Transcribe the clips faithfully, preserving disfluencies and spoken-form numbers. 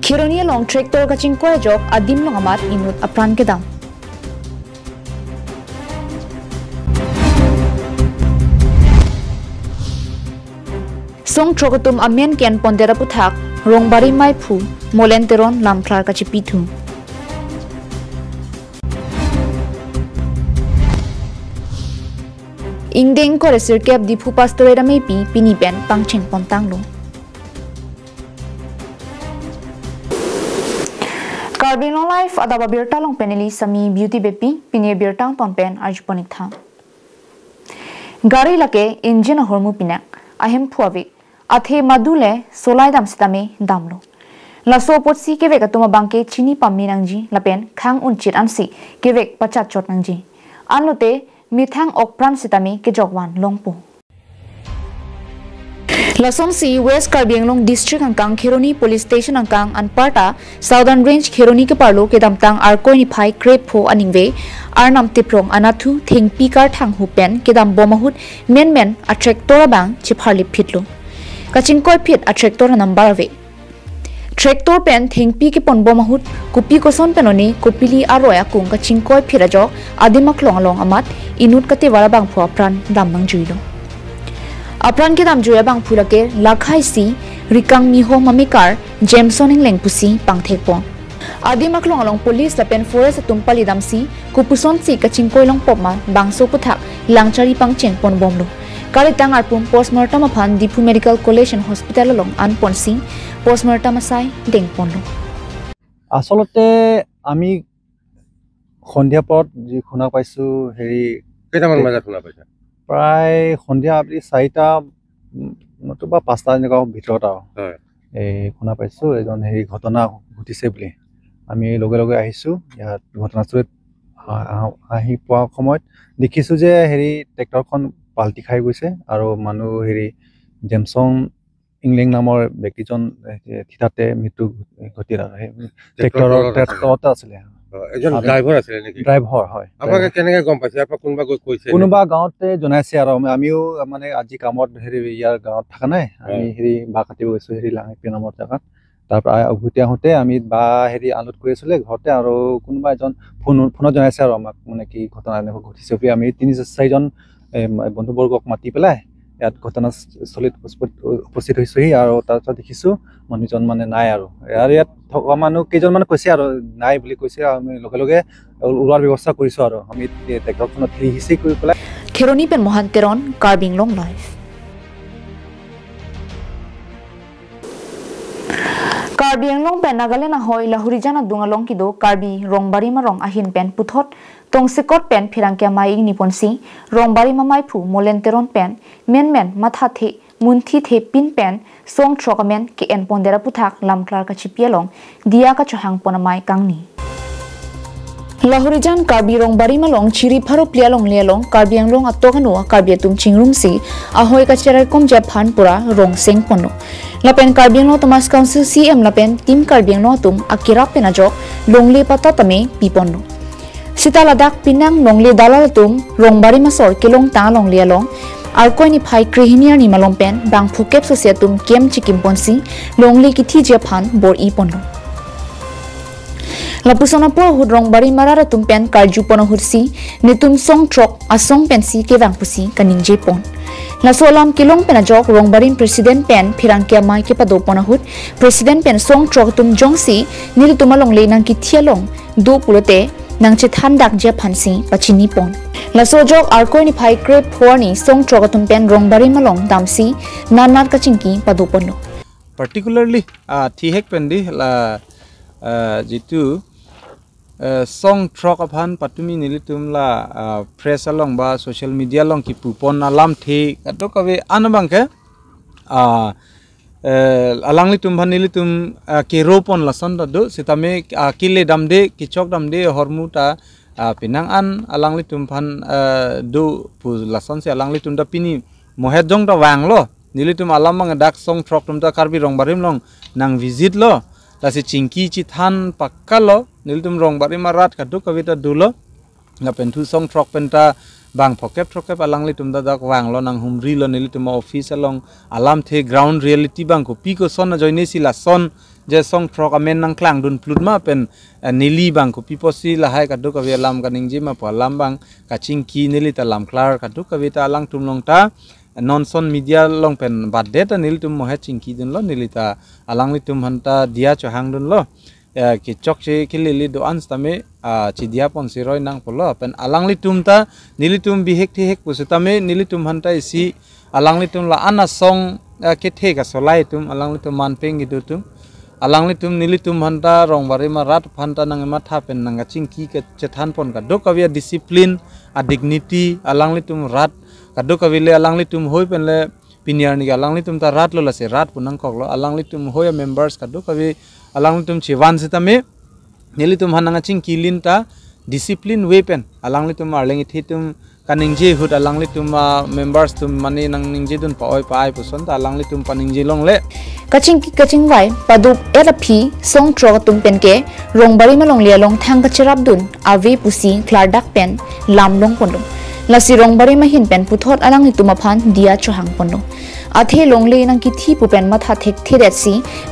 Kheroni along tractor kachingkoi ajok adim along amat inut apran kedam. Song throk atum amen ke-enpondet aputhak Rongbari maiphu Molen Teron lamklar kachipithu. Ingdeng kore sirkep Diphu Pastorate amepi pini pen pangcheng pontanglo. Karbi Anglong Live adap abirta along pen neli Sami Beauty Beypi, pini abirta angton pen arjupon-ik tha. Gari lake engine ahormu pinak, ahemphu ave, athe madu le solai dam sitame damlo. Laso apotsi kevek atum abangke chini pame nangji lapen khang unchit ansi kevek pachat chot nangji. Anlote methang ok pran sitame kejokvan longpo. Lasonsi West Karbi Anglong District angkang Kheroni Police Station angkang anparta Southern Range Kheroni keparlo kedamtang Arkoi niphai krepho aningve Arnam Tiprong anatthu thengpi karthang hu pen kedambom ahut menmen a-tractor abang chepharlip phitlo. Kachingkoi phit a-tractor anumber ave. Tractor pen thengpi keponbom ahut kopi koson pen one kopili aroi akung kachingkoi phit ajok adim aklong along amat inut katevar abangphu apran dam nangjuilo. Apran kedamjui abangphu lake lakhaisi Rikang Miho amekar Jameson Engleng pusi pangthekpon. Adim aklong along police lapen forest atum palidamsi kopusonsi kachingkoi longpop ma bangso aputhak langchari pangcheng ponbomlo. Kalitang arpum postmortem aphan Diphu Medical College and Hospital along anponsi postmortem asai dengponlo. আচলতে আমি সন্ধিয়া পৰত যি শুনা পাইছো, হেৰি, কেইটামান বজাত শুনা পাইছা? প্ৰায় সন্ধিয়া আবেলি চাৰিটা, উম, নতুবা পাঁচটা এনেকুৱা ভিতৰত আৰু। হয়। এই শুনা পাইছো এজন হেৰি ঘটনা ঘটিছে বুলি। আমি লগে লগে আহিছো ইয়াত ঘটনাস্থলীত। আ-, আ-, আহি পোৱা সময়ত দেখিছো যে হেৰি ট্ৰেক্টৰখন পাল্টি খাই গৈছে আৰু মানুহ হেৰি জেমছন ইংলেং নামৰ ব্যক্তিজন, এ, থিতাতে মৃত্যু ঘটিল আৰু। সেই ট্ৰেক্টৰৰ ট্ৰেক্টৰৰ তলত আছে। তলতে আছিলে। অ, এজন আৰু ড্ৰাইভাৰ আছিলে নেকি? ড্ৰাইভাৰ, হয়। আপোনালোকে কেনেকে গম পাইছে? ইয়াৰ পৰা কোনোবা গৈ কৈছে নেকি? কোনোবা গাঁৱতে জনাইছে আৰু আমি, আমিও মানে আজি কামত হেৰি ইয়াৰ গাঁৱত থকা নাই। আমি হয়। হেৰি বাঁহ কাটিব গৈছো হেৰি লাঙেপি নামৰ জেগাত। তাৰ পৰা উভতি আহোঁতে আমি বাঁহ হেৰি আনলোড কৰি আছিলে ঘৰতে আৰু কোনোবা এজন ফোন, ফোনত জনাইছে আৰু আমাক মানে কি ঘটনা এনেকুৱা ঘটিছে বুলি। আমি তিনি চাৰিজন, এ, বন্ধুবৰ্গক মাতি পেলাই ইয়াত ঘটনাস্থলীত উপস্থিত, উপস্থিত হৈছোহি আৰু তাৰপিছত দেখিছো মানুহজন মানে নাই আৰু। আৰু ইয়াত থকা মানুহ কেইজনমানে কৈছে আৰু নাই বুলি কৈছে আৰু আমি লগে লগে ওলোৱাৰ ব্যৱস্থা কৰিছো আৰু আমি এই ট্ৰেক্টৰখনত ঠেলি হেঁচি কৰি পেলাই। Kheroni pen Mohan Teron, Karbi Anglong Live. Karbi Anglong pen Nagaland ahoi Lahorijan adung along kedo Karbi Rongbarim arong ahin pen puthot tongsekot pen pherangke amei ingniponsi Rongbarim amaiphu Molen Teron pen menmen mathathe munthithe pin pen song throk amen ke-enpondet aputhak lamklar kachipi along diya kachohangpon amei kangni. Lahorijan Karbi Rongbarim along chiri pharo phli alongle along Karbi Anglong atok anu a-Karbi atum chingrumsi ahoi kacheraikomji aphan pura rong sengponlo. Lapen Karbi Anglong Autonomous Council C E M lapen Team Karbi Anglong atum akirap pen ajok longle patta tame piponlo. Sita ladak penang longle dalal atum Rongbarim asor kelongtang alongle along Arkoi niphai krehini arni malom pen bang phokep sosi atum kem chikimponsi longle kithiji aphan bor-iponlo. Lapuson apor ahut Rongbarim arat atum pen karjupon ahutsi netum song throk asong pensi kevang pusi kaningjepon. Laso alam kelong pen ajok Rongbarim President pen pherangke amei kepadopon ahut President pen song throk atum jongsi nelitum alongle nangkithi along do pulote nangchethandakji aphansi pachinipon. Laso ajok Arkoi niphai krepho arni song throk atum pen Rongbarim along damsi nat nat kachingki padoponlo. Particularly, ah, thihek pen di la, ah, jitu, eh, song throk aphan patumi nelitum la, ah, press along ba social media along kipupon alamthe kadokave an abangke, ah, eh, alanglitum aphan nelitum, ah, keropon lason ta do, sitame, ah, kele damde, kechok damde, ahormu ta, ah, penang an alanglitum aphan, ah, do pu lasonsi alanglitum ta pini mohet jong ta vanglo. Nelitum alam abang dak song throk atum ta Karbi Rongbarim along nang visit lo. Lasi chingki chethan pakka lo. Nelitum Rongbarim arat kadokave ta dolo. Lapen thu song throk pen ta bang phokep throkep alanglitum ta dak vanglo, nanghumrilo nelitum office along alamthe ground reality abang kopi koson ajoinesi lason je song throk amen nangklangdun plut ma pen, eh, neli abang kopi pusi lahai kadokave alam kaningje ma pu alam abang kachingki, neli ta lamklar kadokave ta alangtum along ta, eh, non ason media along pen batdet ta nelitum mohet chingkidunlo, neli ta alanglitum aphanta diya chohangdunlo. Eh, kechokche kelele do-an sitame, ah, chidiya ponsi roi nangpo lo. Pen alanglitum ta nelitum bihek thehek pusitame nelitum aphanta isi alanglitum la-an asong, ah, kethe kasolai atum, alanglitum manpeng kedo atum, alanglitum nelitum aphanta Rongbarima arat aphanta nangmatha pen nangkachingki kachethan pon kadokave a-discipline, a-dignity, alanglitum arat kadokave le alanglitum hoi pen le pini arni ke alanglitum ta arat lo, lasi arat pu nangkoklo, alanglitum hoi a-members kadokave alanglitum chevan sitame nelitum aphan nangkachingki lin ta discipline way pen alanglitum arleng ithi atum kaningje ahut alanglitum a-members atum mane nangningjedun pa-oi pa-ai puson ta alanglitum paningje longle. Kachingki kachingvai paduk-et aphi song throk atum pen ke Rongbarima longle along thang kacherapdun ave pusi klardak pen lam longponlo. Lasi Rongbarima ahin pen puthot alanglitum aphan diya chohangponlo. Athe longle nangkithi pu pen matha thekthedetsi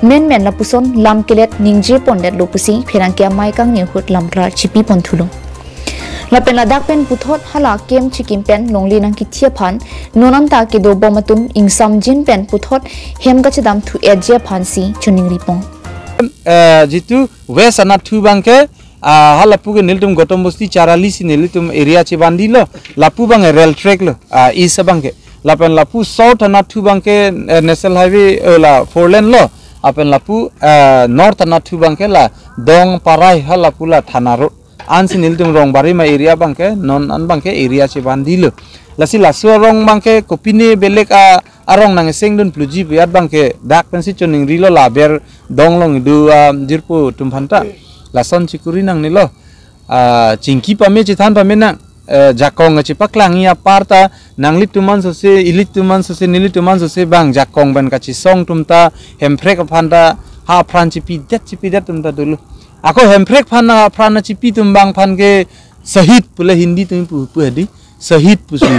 menmen lapuson lam kelet ningje pondetlo pusi pherangke amei kangni ahut lamklar chipi ponthulo. Lapen ladak pen puthot hala kem chikim pen longle nangkithi aphan non anta kedobom atum ingsamjin pen puthot hem kachedam thu-etji aphansi choningripon. Eh, jitu West anatthu abangke, ah, halapu ke nelitum Gautam Bosti Charali si nelitum area chevandilo, lapu abang rail track lo, ah, east abangke. Lapen lapu south anatthu abangke, eh, national highway, eh, la four lane lo. Lapen lapu, eh, north anatthu abangke la Dongparai halapu la Thana road. Ansi nelitum Rongbarima area abangke, non an abangke area chevandilo. Lasi laso arong abangke kopine belek a, arong nangsengdun ploji pu ajat abangke dak pensi choningrilo, la aber dong along kedo, ah, jirpo atum aphanta. Lason chikuri nangnelo. Ah, chingki pame chethan pame nang, eh, jakong chepaklang-i apar ta nanglitum ansose, ilitum ansose, nelitum ansose abang jakong pen kachesong atum ta Hemprek aphanta ha apran chipidet chipidet atum ta dolo. Ako Hemprek aphan ha apran chipi atum abang aphan ke shahid pu le Hindi atum pu pu hedi. Shahid pusi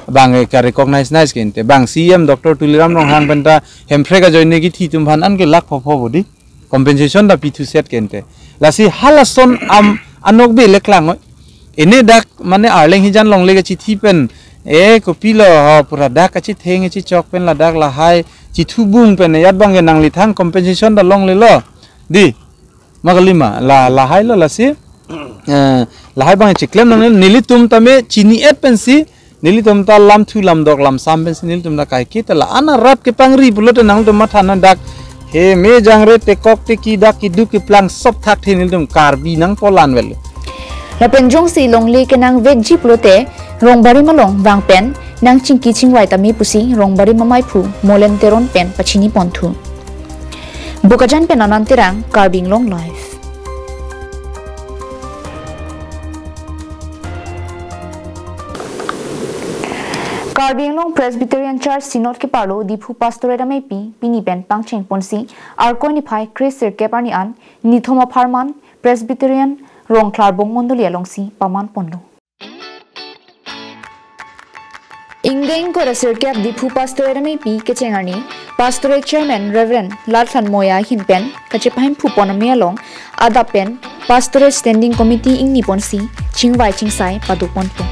abang ke recognize nice ke ante. Bang C M Doctor Tuliram Ronghang penta Hemprek ajoine kithi atum aphan an ke lakh pho pho bodi. Compensation ta pithuset ke ante. Lasi halason am anokbe le klang oi. Ene dak mane arleng hijan longle kachithi pen, eh, kopilo ho pura dak kachitheng chichok pen ladak lahai chithubung pen ajat abangke nanglithang compensation ta longlelo. Di, ma kalima, la, lahai lo lasi. Eh, lahai abang chiklem nang nelitum tame chini-et pensi, nelitum ta lamthu lamdok lamsam pensi nelitum ta kaike ta la-an arat kepangri pulote nangtum matha na dak. He me jangre tekok teki dak keduk keplang sop thakthe nelitum Karbi nangpolan vel. Lapen jongsi longle kenangvekji pulote Rongbarima along vang pen nangchingki chingvai tame pusi Rongbarima meiphu Molen Teron pen pachini ponthu. Bokajan pen Anand Terang, Karbi Anglong Live. Karbi Anglong Presbyterian Church Synod keparlo Diphu Pastorate ameipi pini pen pangcheng ponsi Arkoi niphai kre sirkep arni an nithom apharman Presbyterian Rongklarbong Mondoli alongsi paman ponlo. Ingdeng ingkoi ra sirkep Diphu Pastorate ameipi kecheng arni Pastorate Chairman Reverend Lalthan Moya ahin pen kachepahemphu pon amei along adap pen Pastorate Standing Committee ingni ponsi chingvai chingsai pado ponpo.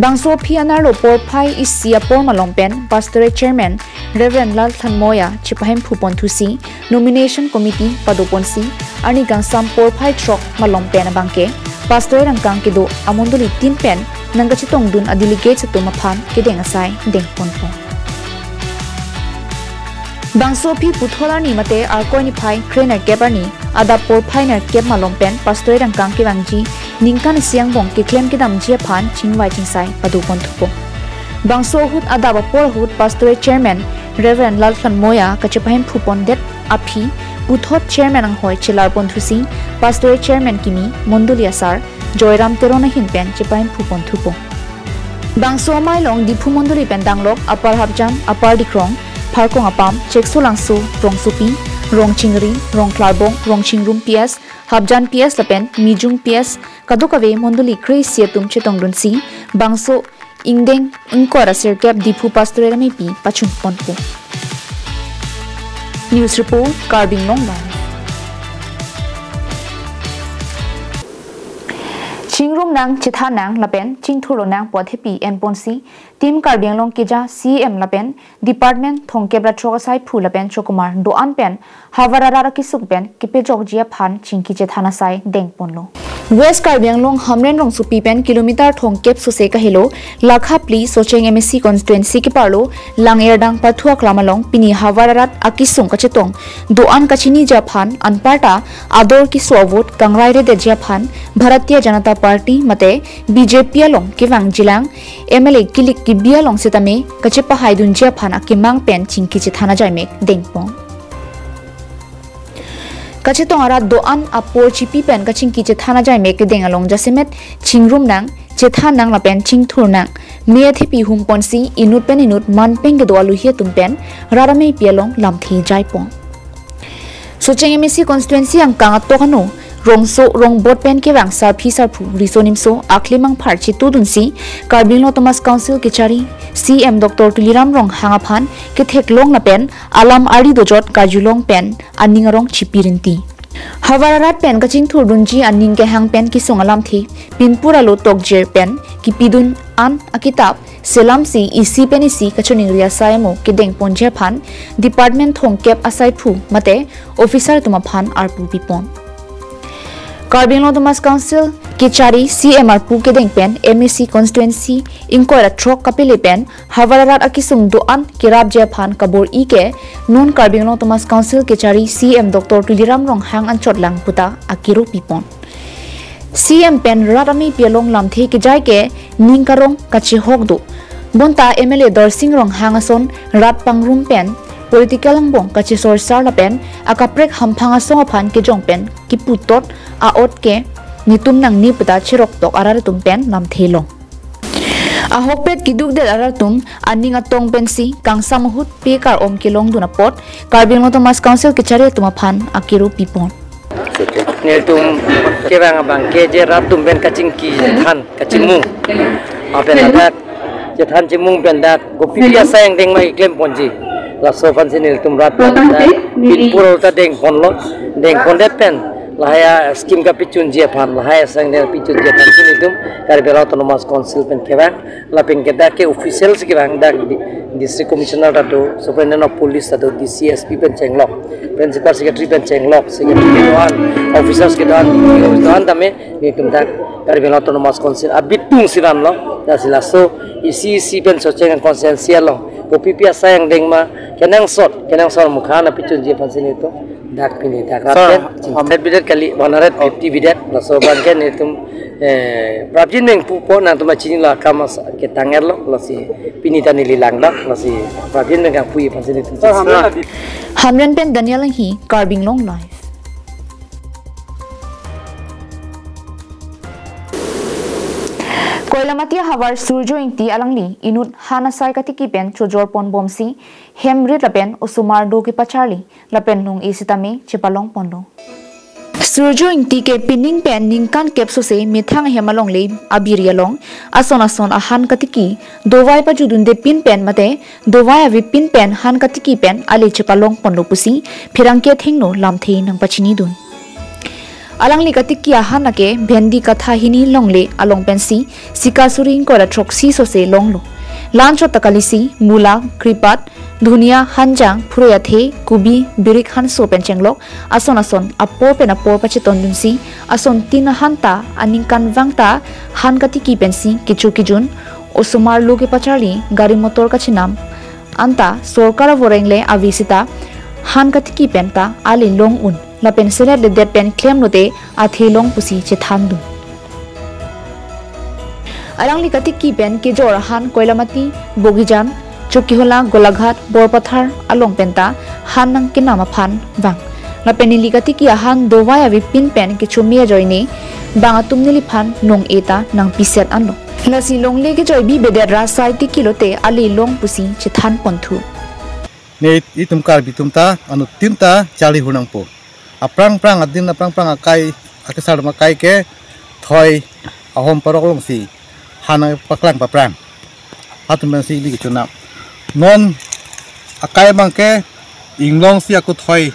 Bangso aphi anerlo porphai isi apor malom pen Pastorate Chairman Reverend Lalthan Moya chepahemphu ponthusi Nomination Committee pado ponsi arni kangsam porphai throk malom pen abangke Pastorate angkang kedo amondoli tin pen nangkachetongdun a-delegates atum aphan kedeng asai deng ponpo. Bangso aphi puthot arni mate Arkoi niphai kre nerkep arni adap porphai nerkep malom pen Pastorate angkang kevangji ningkan isi angbong keklem kedamji aphan chingvai chingsai pado ponthupo. Bangso ahut adap apor ahut Pastorate Chairman Reverend Lalthan Moya kachepahemphu pondet aphi puthot Chairman anghoi chelar ponthusi Pastorate Chairman kimi Mondoli asar Joyram Teron ahin pen chepahemphu ponthupo. Bangso amei along Diphu Mondoli pen danglok Upper Hapjan, Upper Dikrong, Pharkong Apam, Cheksolangso, Rongsopi, Rongchingri, Rongklarbong, Rongchingrum P S, Hapjan P S lapen Mijung P S kadokave mondoli kre isi atum chetongdunsi bangso ingdeng ingkoi ra sirkep Diphu Pastorate ameipi pachun ponpo. News report, Karbi Anglong Live. Chingrum nang, chethan nang lapen chingthur lonang pu athepi enponsi Team Karbi Anglong keja C E M lapen department thomkep ra throk asai phu lapen chokomar do-an pen havar arat akesung pen kepejokji aphan chingki chethan asai dengponlo. West Karbi Anglong Hamren rongsopi pen kilometer thomkep sose kahelo Lakha phli Socheng M A C constituency keparlo Lang-erdang pathu aklam along pini havar arat akesung kachetong do-an kachiniji aphan anparta ador keso avote kangrai redetji aphan Bharatiya Janata Party mate B J P along kevangjilang M L A kilik kibi along setame kachepahaidunji aphan akemang pen chingki chethan ajaimek dengpon. Kachetong arat do-an apor chipi pen kachingki chethan ajaimek kedeng along jasemet chingrum nang, chethan nang lapen chingthur nang. Me athepi humponsi inut pen inut manpeng kedo aluhi atum pen rat ameipi along lamthe jaipon. Socheng M A C constituency angkang atok ano, rongso rongbot pen kevang sarpi sarpo, riso nimso, aklim angphar chitudunsi Karbi Anglong Autonomous Council kechari C E M Doctor Tuliram Ronghang aphan ketheklong lapen alam ari dojot kajulong pen aning arong chipi rinti. Havar arat pen kachingthurdunji aning kehang pen kesung alamthe, pinpur alo tokjir pen kipidun an akitap selamsi isi pen isi kachoningri asai amo kedengponji aphan department thomkep asai phu mate officer atum aphan arpu pipon. Karbi Anglong Autonomous Council kechari C E M arpu kedeng pen M A C constituency ingkoi ra throk kapele pen havar arat akesung do-an kerapji aphan kabor-i ke non Karbi Anglong Autonomous Council kechari C E M Doctor Tuliram Ronghang anchot lang puta akiro pipon. C E M pen rat ameipi along lamthe kejai ke ning karong kachehok do. Bonta M L A Darsing Ronghang ason rat pangrum pen political angbong kachesorsar lapen akaprek hamphang asong aphan kejong pen kiputot a-ot ke netum nangne puta cheroktok arat atum pen lamthe long. Ahokpet keduk det arat atum aning atong pensi kangsam ahut pe kar-om kelongdun apot Karbi Anglong Autonomous Council kechari atum aphan akiro pipon. Nelitum kevang abang ke je rat atum pen kachingki than kachimung. Apen ladak chethan chimung pen dak kopi pi asai angdeng ma keklemponji. Laso aphansi nelitum rat pen dak pinpur ta dengponlo, dengpondet pen lahai ascheme kapachunji aphan, lahai asai angdeng pachunji aphansi nelitum Karbi Anglong Autonomous Council pen kevang. Lapen ke dak ke officials kevang, dak di-, District Commissioner ta do, Superintendent of Police ta do, D C, S P pen chenglok, Principal Secretary pen chenglok, Secretary do-an, officers kedo-an, D P O do-an tame nelitum dak Karbi Anglong Autonomous Council abitung si vanlo, lasi laso isi isi pen Socheng constituency along kopi pi asai angdeng ma kenangsot, kenangsot mukha nangpachunji aphansi nelitum dak pini dak rat Sir, pen ching- ham- Hundred bidet kali, one hundred fifty bidet, laso abang ke nelitum, eh, prapjin meng pupo nangtum achinilo akam as- ketang-etlo, lasi pini ta neli langdam, lasi prapjin meng kangpu aphansi nelitum Sir, ching- hamren adi- Hamren pen Daniel Enghi, Karbi Anglong Live. Koilamati ahavar Surjo Ingti alangli inut han asai katiki pen chojor ponbomsi hem rit lapen osomar do kepacharli lapen nung-e sitame chepalong ponlo. Surjo Ingti ke pining pen ningkan kep sose methang ahem alongle abiri along ason ason ahan katiki dovai pajudunde pin pen mate dovai avepin pen han katiki pen ale chepalong ponlo pusi pherangke athengno lamthe nangpachinidun. Alangli katiki ahan ake bhendi katha hini longle along pensi sikasuri ingkoi ra throksi sose longlo. La-anchot ta kalisi, mula, kripat, dhunia, hanjang, phurui athe, kubi, birik hanso pen chenglok ason ason apor pen apor pachetondunsi ason tin ahan ta aningkanvang ta han katiki pensi kecho kejun, osomar lo kepacharli, gari motor kachenam anta sorkar avoreng le ave seta han katiki pen ta ale long un lapen selet ledet pen klemlote athe long pusi chethandun. Alangli katiki pen kejor ahan Koilamati, Bogijan, Chokihola, Golaghat, Borpathar along pen ta han nangkenam aphan vang. Lapen neli katiki ahan dovai avepin pen kechome ajoine bang atum neliphan nong-e ta nangpiset anlo. Lasi longle kejoi bibedet ra sai tikilote ale long pusi chethan ponthu. Ne itum Karbi atum ta anuttin ta charli hur nangpo. Aphrang phrang adin aphrang phrang akai akesar atum akai ke thoi ahom parok longsi han paklang paphrang. Atum pensi ili kechunam. Non akai abang ke inglong si ako thoi,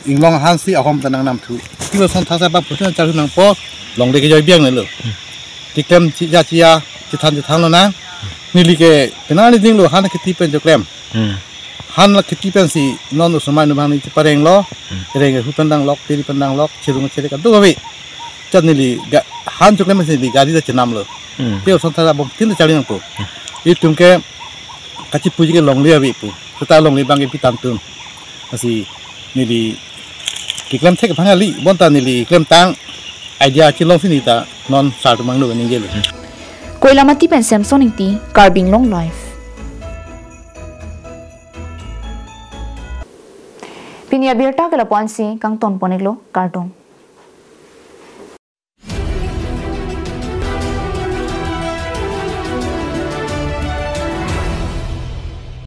inglong ahan si ahom ta nangnam thu. Kilo son thasa bap pusi charli nangpo. Longle kejoi biang nelo. Keklem chi-a chi-a, chethan chethan lonang. Neli ke penang ni dinglo han kheti pen choklem. Hmm. Han kheti pensi non osomar nubang ni cheparenglo. Hmm. Reng hu pen danglok, tiri pen danglok, cherung cherek adu kave. Chat neli ga-, han choklem pensi neli gari ta chenamlo. Hmm. Te osomar ta bom tin ta charli nangpo. Itum ke kachipuji ke longle ave pu. Seta longle abang ke pi tangtun. Lasi neli keklem thek aphan kali, bonta neli klemtang idea chelongsi neli ta non sar atum angno ningjelo. Koilamati pen Samson Ingti, Karbi Anglong Live. Pini abirta ke lapu-ansi kangton pon-iklo, kardom.